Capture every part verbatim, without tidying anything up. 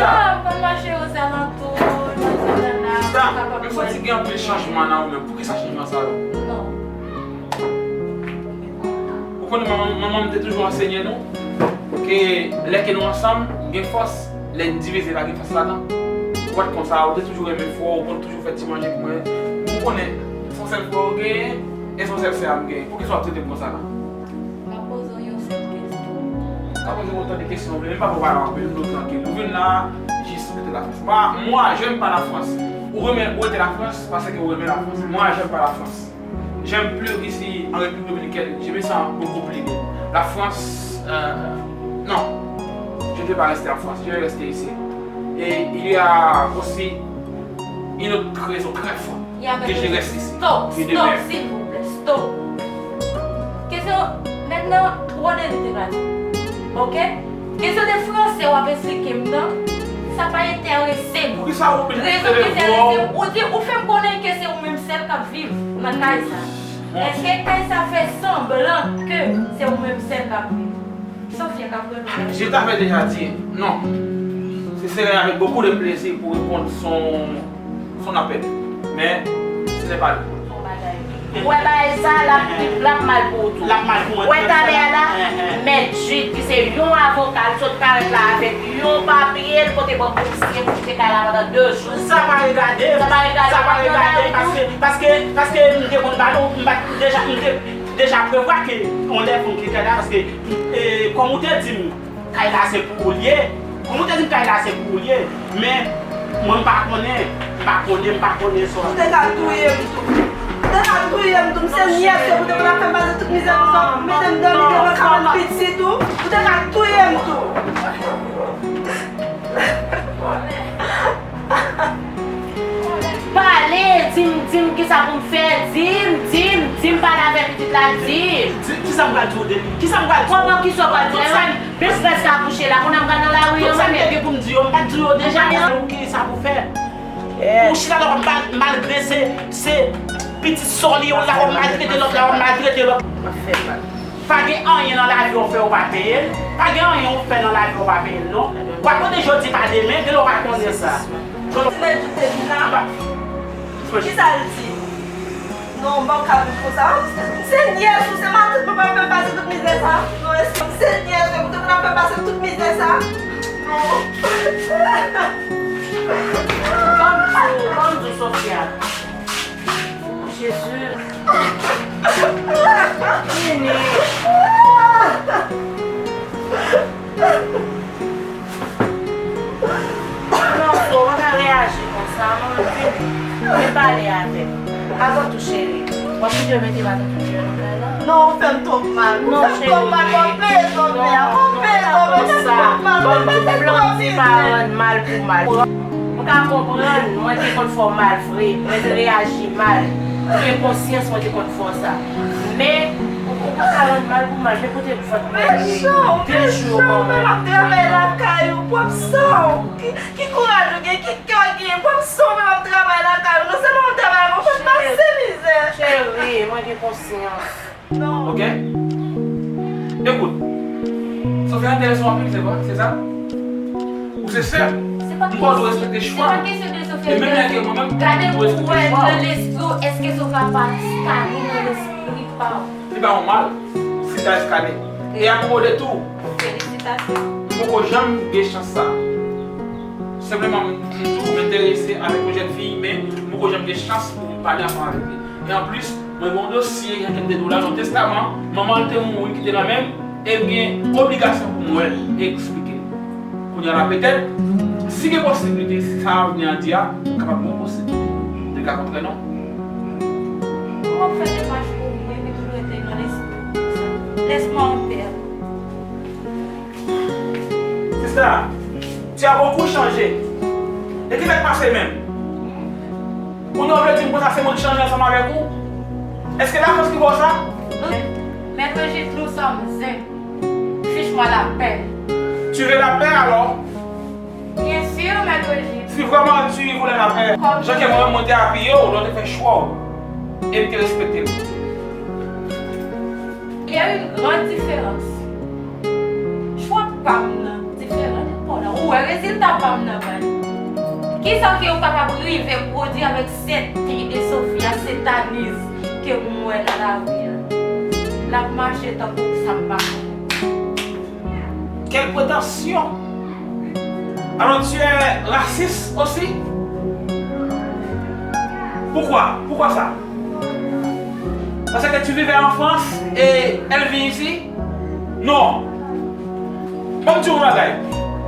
Ah, m konn mache ozalantou, nan zòn nan la, Sista, m kapab m santi gen anpil chanjman nan ou menm. Poukisa chanjman sa yo? Non. Ou konnen manman, manman m te toujou ansenye nou ke lè ke nou ansanm, gen fòs, lè n divize, pa gen fòs ladan. Ou pa t konn sa, ou te toujou renmen fè, ou konn toujou fè ti manje pou mwen. M konnen se yon sèl frè w genyen, e se yon sèl sè a m genyen. Poukisa w ap trete m konsa la? M ap poze w yon sèl kesyon. M ka poze w otan de kesyon w vle, men m pa pou pale anpil, m vle w trankil. Ou vin la, jis ou kite Lafrans. Moi, moi, j'aime pas la France. Ou renmen, ou rete Lafrans, paske ou renmen Lafrans. Moi, j'aime pas la France. J'aime plus ici, en République Dominicaine. Je me sens beaucoup plus bien. La France, euh, non. Je ne vais pas rester en France. Je vais rester ici. Et il y a aussi une autre raison très forte que je reste ici. Stop, stop, silvouplè, stop. Kesyon, mentnan, tande m te ka di. Oke? Kesyon de franse w ap esplike m nan, sa pa enterese m. Poukisa ou oblije... Rezon ki enterese m, ou di, ou fè m konnen ke se ou menm sèl k ap viv nan kay sa. Èske kay sa fè sanblan ke se ou menm sèl k ap viv? Sofia k ap rele w la. Je t'avais déjà dit non. Ce serait avec beaucoup de plaisir pour répondre son, son appel. Mais ce n'est pas le... Ou wè bagay sa, l ap, l ap mal pou ou tou. L ap mal pou mwen. Ou wè talè a la, Mèt Jude, ki se yon avoka, l sot parèt la avèk yon papye, l pote ban polisye pou kite kay la pandan de jou. Sa pa regade m. Sa pa regade w, paske, paske, paske m te konn ba nou, m pa t deja, m te deja prevwa ke yon lè pou m kite kay la, paske, e, kòm ou te di m, kay la se pou ou l ye. Kòm ou te di m kay la se pou ou l ye, men mwen m pa konnen, m pa konnen, m pa konnen sa. Ou te ka touye m tou. Ou te ka touye m tou. M se nyès yo, ou te konn ap fè m pase tout mizè konsa, mete m dòmi devan kabann pitit ou. Ou te ka touye m tou. Pale, di m, di m kisa pou m fè, di m, di m, di m pale avè pitit la, di m. Di, kisa m pral di w de li? Kisa m pral di w? Kòman kisa w pral di w? Tout sa, e mwen, biznis la kouche la, kounye a m pral nan lari yo, tout sa m te gen pou m di yo, m pa t di w yo deja, men ou ki sa pou fè. Ou chita la w ap mal-, maltre se, se pitit sòl yo la, w ap maltrete lòt la, w ap maltrete lòt. M ap fè mal. Pa gen anyen nan lavi w fè ou pa peye l. Pa gen anyen ou fè nan lavi w pa peye l, non. W ap konnen jodi pa demen, gen lè w pa konnen sa. Ti nèg ki te vin la, kisa l di? Non, m pa ka viv konsa. M se nyès ou, se matant mwen, pa fè m pase tout mizè sa. Non, èske m se nyès ou, ou te konn ap fè m pase tout mizè sa? Non. Ban m di w, ban m di w, Sofia. Jezi. Vini. Non, Flo, ou pa ka reyaji konsa, non, vini. Vin pale avè m. Avan tou, cheri, w ap kite yo mete matant ou deyò nan kay la? Non, ou fè m twòp mal. Ou fè m twòp mal, w ap peye zòmè a, w ap peye zòmè, w fè m twòp mal, ou fè m pase twòp mizè. Bandi pa rann mal pou mal. M ka konprann, mwen te konn fè w mal vre, mwen te reyaji mal, mwen gen konsyans, mwen te konn fè w sa. Men, ou, ou pa ka rann mal pou mal, men kote vant mwen ye, de jou yo ban mwen. Mechan, mechan, m ap travay lakay ou, pwòp san w, ki, ki kouraj ou gen, ki kè w gen, pwòp san w, m ap travay lakay ou, non sèlman w ap travay lakay ou, fè m pase mizè. Cheri, mwen gen konsyans. Non. Oke? Ekout. Sofia enterese w anpil, se vre, se sa? Ou se sè m. M kwè w dwe respekte chwa m. E menm lè ke mwen menm, m dwe respekte chwa w. Gade pou wè nan lespri w, èske Sofia pa skane nan lespri pa w? Li pa yon mal, si ta eskane. E apwopo de tou, felisitasyon, m poko janm gen chans sa. Senpleman, m, m tou, m enterese avèk yon jèn fi, men m poko janm gen chans pou m pale ansanm avèk li. E anplis, mwen gen yon dosye, jan ke m te di w la, yon testaman, manman l te mouri, kite l nan men m, e m gen obligasyon pou m wè l e eksplike l. Kounye a la, petèt, si gen posiblite, si sa avni a di a, m kapab gen yon posiblite de ka kontre nou. Kòman w fè demach pou mwen, epi tou rete nan lespri konsa? Laisse-moi en paix. Sista, tu as beaucoup changé. E ki sa k pase menm? Kounye a w vle di m konsa se mwen ki chanje ansanm avèk ou? Èske Lafrans ki ba w sa? Maître Gilles, nous sommes un. Fiche-moi la paix. Tu veux la paix alors? Bien sûr, Maître Gilles. Si vraiment tu voulais la paix, jan ke mwen menm mwen te apiye w lè w te fè chwa w, e m te respekte l. Il y a une grande différence. Chwa pa m nan diferan de pa w la. Ou Wè rezilta pa m nan, baz. Kisa ke ou kapab rive pwodui avèk sète de Sofia, sète Anise ke m wè nan lari a? L ap mache tankou sa m pa konn. Quelle prétention! Alors tu es raciste aussi? Pourquoi? Pourquoi ça? Parce que tu vivais en France et elle vit ici? Non. Ban m di w yon bagay.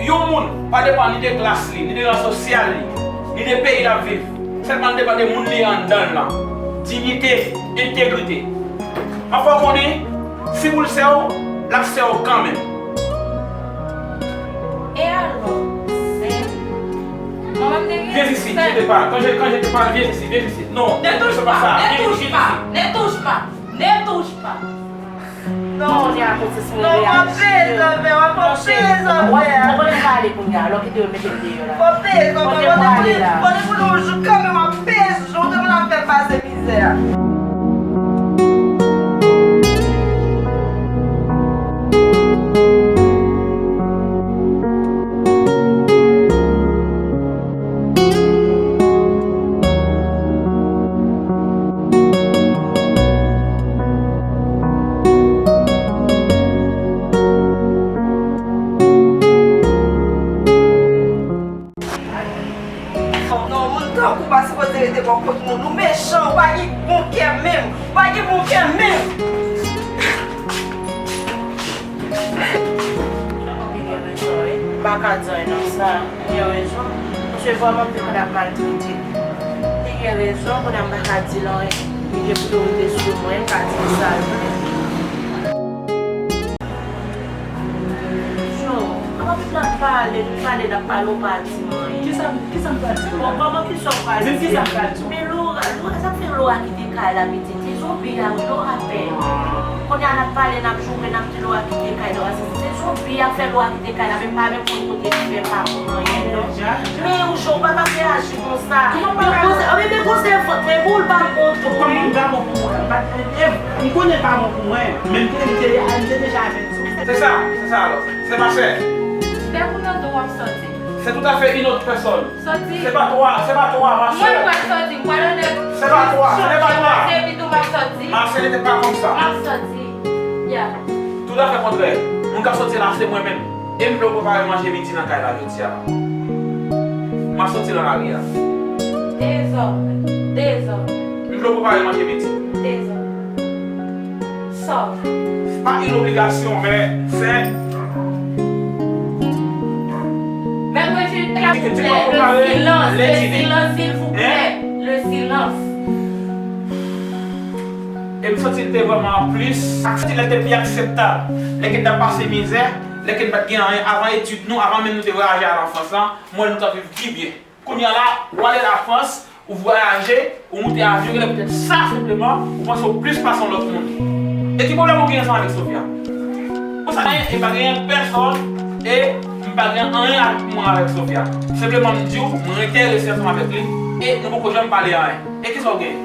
Yon moun pa depann ni de klas li, ni de ran sosyal li, ni de peyi l ap viv. Sèlman l depann de moun li ye anndan l lan. Diyite, entegrite. Anfen, w konnen, si pou l sè w, l ap sè w kanmenm. E alò, sè, manman m te gen sè. Viens ici, je te parle. Quand je, quand je te parle, viens ici, viens ici. Non, ne touche pas, ne touche pas, ne touche pas, ne touche pas. Non, Sonia, akoz se sou reaksyon. Non, w ap peye zafè, w ap peye zafè. Ou konnen pale kounye a, lè w kite yo mete m deyò la. W ap peye zafè, kote pou nou, kote pou nou jou kanmenm w ap peye jou, te moun ap fè pase mizè a. Non, moun tankou w pa sipoze rete bò kot moun. Ou mechan, ou pa gen bon kè menm. Ou pa gen bon kè menm. Li gen rezon, wi. M pa ka di anyen nan sa. Li gen rezon. Paske vrèman, m te konn ap maltrete l. Li gen rezon, kounye a m pa ka di l anyen. Li gen priyorite sou mwen, m ka di l sa l vle. Yo, anpil ap pale, nou pale, n ap pale, ou pa di m anyen. Kisa, kisa m pral di w la? Bon, kòman, kisa w pral di? Men kisa m pral di w? Men Laura, Laura, sa k fè Laura kite kay la, pitit? Se zonbi a, wi, Laura pè. Kounye a, n ap pale, n ap joure, n ap di Laura kite kay, Laura sezi. Se zonbi a k fè Laura kite kay la, men m pa menm konn kote li fè pa konn anyen, non. Men ou, Laura, ou pa ka reyaji konsa. Kòman pa ka? Yo, konsa, men, men konsa, vant mwen, boul pa bon tou, wi. Kòman li pa bon pou mwen? M pa, e, e, m konnen l pa bon pou mwen, men m te, m te, m te deja avèti w. Se sa, se sa alò. Se pa sè. Bèk ou nan do w ap sòti. C'est tout à fait une autre personne. Sòti. C'est pas toi, c'est pas toi, ma sœur. Mwen pral sòti, m pral anlè. C'est pas toi, ce n'est pas toi. Epi tou m ap sòti. Ma sœur n'était pas comme ça. M ap sòti. Yeah. Tout à fait contraire. Moun k ap sòti la, se mwen menm. E m vle w prepare manje midi nan kay la jodi a. M ap sòti nan lari a. Dezòd. Dezòd. M vle w prepare manje midi. Dezòd. Sòf. C'est pas une obligation, mais c'est... Mèt Reginald, le silans, le silans, silvouplè. Le silans. E m santi l te vrèman plis, ak santi l te pi akseptab. Lè ke n t ap pase mizè, lè ke n pa t gen anyen, avan etid nou, avan menm nou te vwayaje al an Frans lan, m wè nou t ap viv pi byen. Kounye a la, ou ale Lafrans, ou vwayaje, ou moute avyon, genlè poutèt sa senpleman, ou panse ou plis pase yon lòt moun. E ki pwoblèm ou gen ansanm avèk Sofia? Ou sa gen, e pa genyen pèsòn, e m pa gen anyen ak mwen avèk Sofia. Senpleman m di w, mwen enterese ansanm avèk li, e nou poko janm pale anyen. E kisa w gen?